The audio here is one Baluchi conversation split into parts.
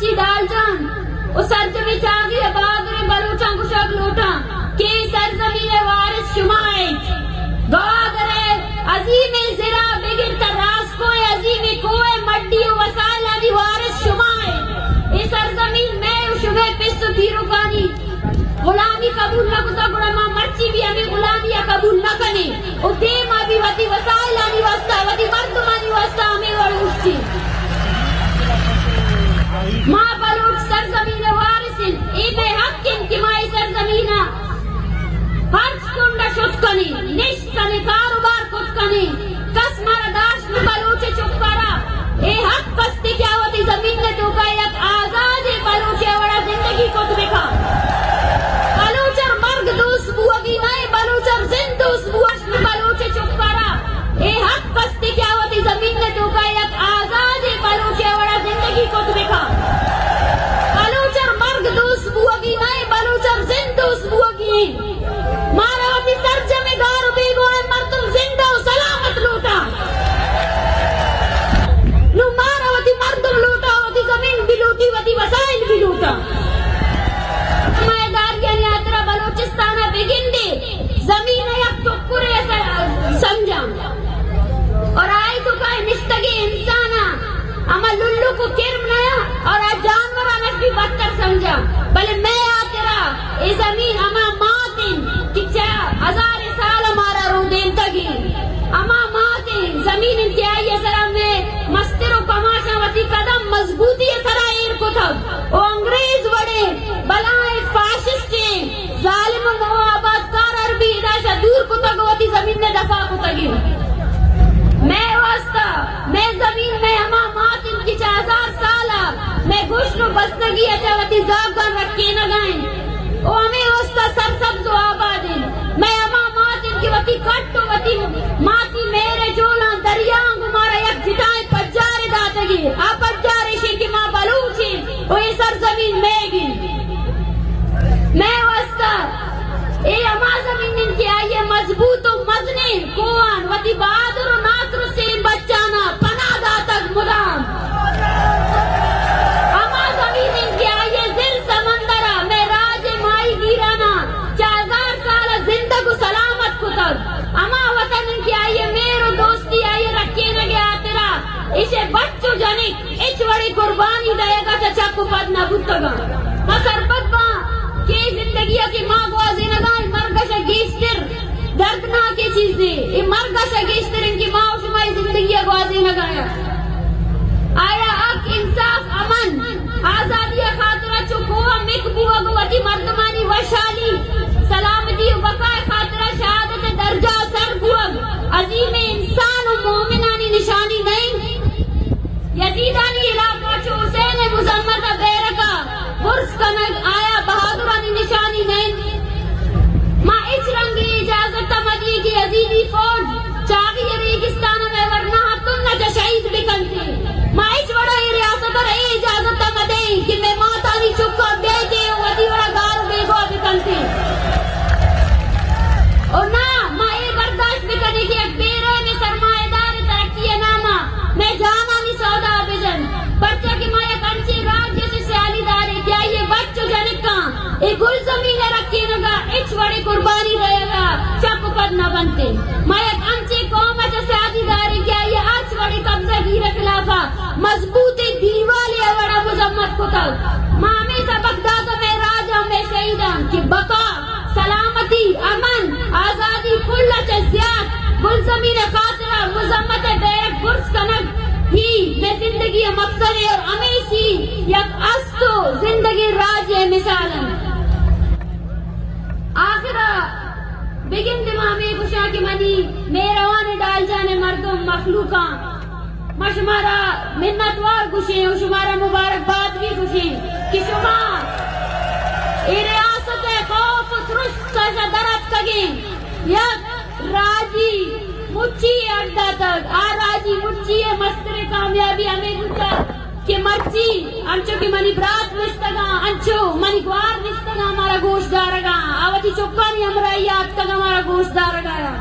چی ڈال جان و سرجمیں چاگی ء بہادریں بلوچاں گوشگ لوٹاں کہ اے سرزمین ء وارث شما ایت۔ گوادر ء عظیمیں زرا بگر تا راسکو ء عظیمیں کوہ ء مڈی و وسائلانی وارث شما ایت۔ اے سرزمین مئے و شمئے پس و پیرکانی غلامی قبول نہ کتگ، گڑا ما مرچی بھی ہمے غلامی ء قبول نہ کنیں و دیم ء بھی وتی وسائلانی واسطہ، وتی مردمانی واسطہ ہمے وڑ اوشتیں۔ ما بلوچ سرزمین ء وارث ایں، اے مئے حق انت کہ ما اے سرزمین ء ہرچ کنڈ ء شت کنیں، نشت کنیں، کاروبار کت کنیں، کس مارا داشت نہ۔ بلوچ ء چک ء را اے حق است کہ آ وتی زمین ء توکا یک آزادیں بلوچے ء وڑا زندگی کت بکن۔ بلوچ ء مرگ دوست بوگی نہ، بلوچ ء زند دوست بوگ۔ بلوچ ء چک ء را اے حق است کہ آ وتی زمین ء توکا یک آزادیں بلوچے ء وڑا زندگی کت بکن۔ بلوچ ء مرگ دوست بوگی نہ، بلوچ ء زند دوست بوگی۔ مارا وتی سرجمیں گار و بیگواہ مردم زندہ و سلامت لوٹاں۔ نوں مارا وتی مردم لوٹاں، وتی زمین بھی لوٹی، وتی وسائل بھی لوٹاں۔ ہمے دارگیانی ہاترا بلوچستان ء بگندے، زمین ء یک ٹکرے ء سر-، سمجھاں۔ اور آئی توکا نشتگیں انساناں ہما للک و کرم نیا اور آ جانورانش بھی بدتر سمجھاں، بلے مئے ہاترا اے زمین ہما مات انت کہ چہ ہزاریں سال مارا رودینتگ انت۔ ہما مات انت، زمین انت کہ آئی ء سرا مئے مستر و کماشاں وتی قدم مضبوطی ء سرا ایر کتگ و انگریز وڑیں بلاہیں فاشسٹیں ظالم و نوآبادکار عربی ادا شہ دور کتگ و وتی زمین ء دفاع کتگ انت۔ مئے واسطہ مئے زمین مئے ہما مات انت کہ چہ ہزار سال ء مئے گوشن و بستگی ء چہ وتی زاگاں رکینگ ء انت و ہمے واسطہ سرسبز و آباد انت۔ مئے ہما مات انت کہ وتی کٹ و وتی ماتی مہر ء جولاں دریاں گوں مارا یک جتائیں پجارے داتگی۔ آ پجار ایشی کہ ما بلوچ ایں و اے سرزمین مئیگ انت۔ مئے واسطہ اے ہما زمین انت کہ آئی ء مضبوط و مزنیں کوہان وتی بہادر و ناترسیں بچاناں پناہ داتگ مدام۔ ہما زمین انت کہ آئی ء زر سمندر ء مئے راج ء ماہی گیراناں چہ ہزار سال ء زندگ و سلامت کتگ۔ ہما وطن انت کہ آئی ء مہر و دوستی آئی ء رکینگ ء ہاترا ایشی ء بچ و جنک ہچ وڑیں قربانی دئیگ ء چہ چپ و پد نہ بوتگ انت۔ ما سرپد باں کہ اے زندگی ء کہ ما گوازینگ ء ایں، مرگ ء شہ گیشتر دردناکیں چیزے۔ اے مرگ ء شہ گیشتر انت کہ ما و شما اے زندگی ء گوازینگ ء ایں۔ آیا حق، انصاف، امن، آزادی ء خاطر ء چو کوہ ء مک بوگ و وتی مردمانی وشحالی، سلامتی و بقا ء خاطر ء شہادت ء درجہ ء سر بوگ عظیمیں انسان و مومنانی نشانی نہ انت؟ یزیدانی علاقہ چو حسین ء مذمت ء بیرک ء برز کنگ آیا بہادرانی نشانی نہ انت؟ ما ہچ رنگیں اجازت ء مہ دییں کہ یزیدی فوج چاغی ء ریگستان ء مئے ورناہاں تن ء چہ شہید بکنت۔ ما ہچ وڑا اے ریاست ء را اے اجازت ء مہ دئیں کہ مئے ماتانی چکاں بیت ء وتی وڑا گار و بیگواہ بکنت۔ او نا، ما اے برداشت بکنیں کہ یک بے رحمیں سرمایہ دارے ترقی ء نام ء مئے جانانی سودا ء بجنت، پرچا کہ ما یک انچیں راجے ء چہ سیالی داریں کہ آئی ء بچ و جنکاں اے گلزمین ء رکینگ ء ہچ وڑیں قربانی دئیگ ء چپ و پد نہ بنت۔ ما یک انچیں قوم ء چہ سیادی داریں کہ آئی ء ہرچ وڑیں قبضہ گیر ء خلاف ء مضبوطیں دیوالے ء وڑ ء مذمت کتگ۔ ما ہمے سبق داتگ مئے راج ء مئے شہیداں کہ بقا، سلامتی، امن، آزادی کل ء چہ زیات گلزمین ء خاطر ء مذمت ء بیرک برز کنگ ہی مئے زندگی ء مقصد ء اور ہمیشی یک است و زندگیں راجے ء مثال انت۔ آخر ء بگندے ما ہمے گوشاں کہ منی مہروانیں ڈالجانیں مردم، مخلوقاں، ما شمارا منتوار گوشیں و شمارا مبارکباد بھی گوشیں کہ شما اے ریاست ء خوف و ترس ء چہ در اتکگیں یک راجی مچی اڈ داتگ۔ آ راجی مچی ء مستریں کامیابی ہمے بوتگ کہ مرچی انچو کہ منی برات نشتگاں، انچو منی گوار نشتگاں، مارا گوش دارگاں، آ وتی چکانی ہمراہی ء آتکگاں، مارا گوش دارگایا۔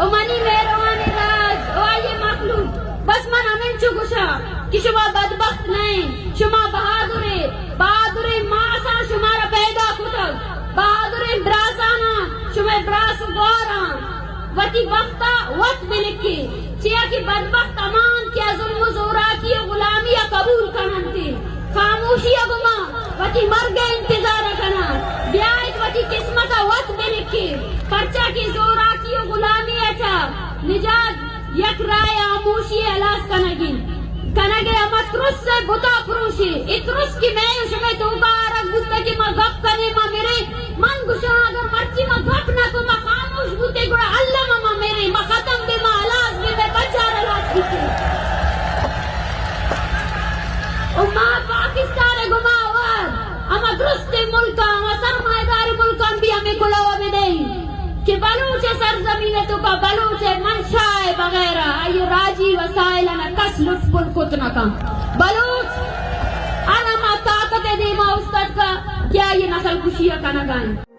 او منی مہروانیں راج، او آئی ء مخلوق، بس من ہمینچو گوشاں کہ شما بدبخت نہ ایں، شما بہادر ایں، بہادریں ماساں شمارا پیدا کتگ، بہادریں براساناں شمئے براس گوراں۔ وتی بخت ءَ وت بلکیں، چیا کہ بدبخت ہما انت کہ آ ظلم و زوراکی و غلامی ءَ قبول کن انت۔ خاموشی ءَ گما وتی مرگ ءِ انتظار ءَ کناں۔ بیایت وتی قسمت ءَ وت بلکیں، پرچا کہ زوراکی و غلامی ءَ چہ نجات یک راہ ہاموشی ءِ ہلاس کنگ انت۔ کنگ ءِ ہما ترس ءِ بت ءَ پروشیں۔ اے ترس کہ مئے و شمئے توکا آرگ بوتگ کہ ما گپ کنیں، ما مریں۔ من گوشاں اگر مرچی ما گپ نہ کو، ما خاموش بوتیں، گڑا الم ما مریں، ما ختم بیں، ما ہلاس بیں، مئے پجار ہلاس بیتیں۔ و ما پاکستان ءِ گما آوار ہما درستیں ملکاں، ہما سرمایہ داریں ملکاں بھی ہمے کلوہ بدئیں کہ بلوچ ءِ سرزمین ءِ توکا بلوچ ءِ منشا ءِ بغیر آئی ءِ راجی وسائل ءَ کس لٹ پل کت نہ کن۔ بلوچ ہر ہما طاقت ءِ دیما اوشتاتگ کہ آئی ءِ نسل کشی ءَ کنگ ءَ انت۔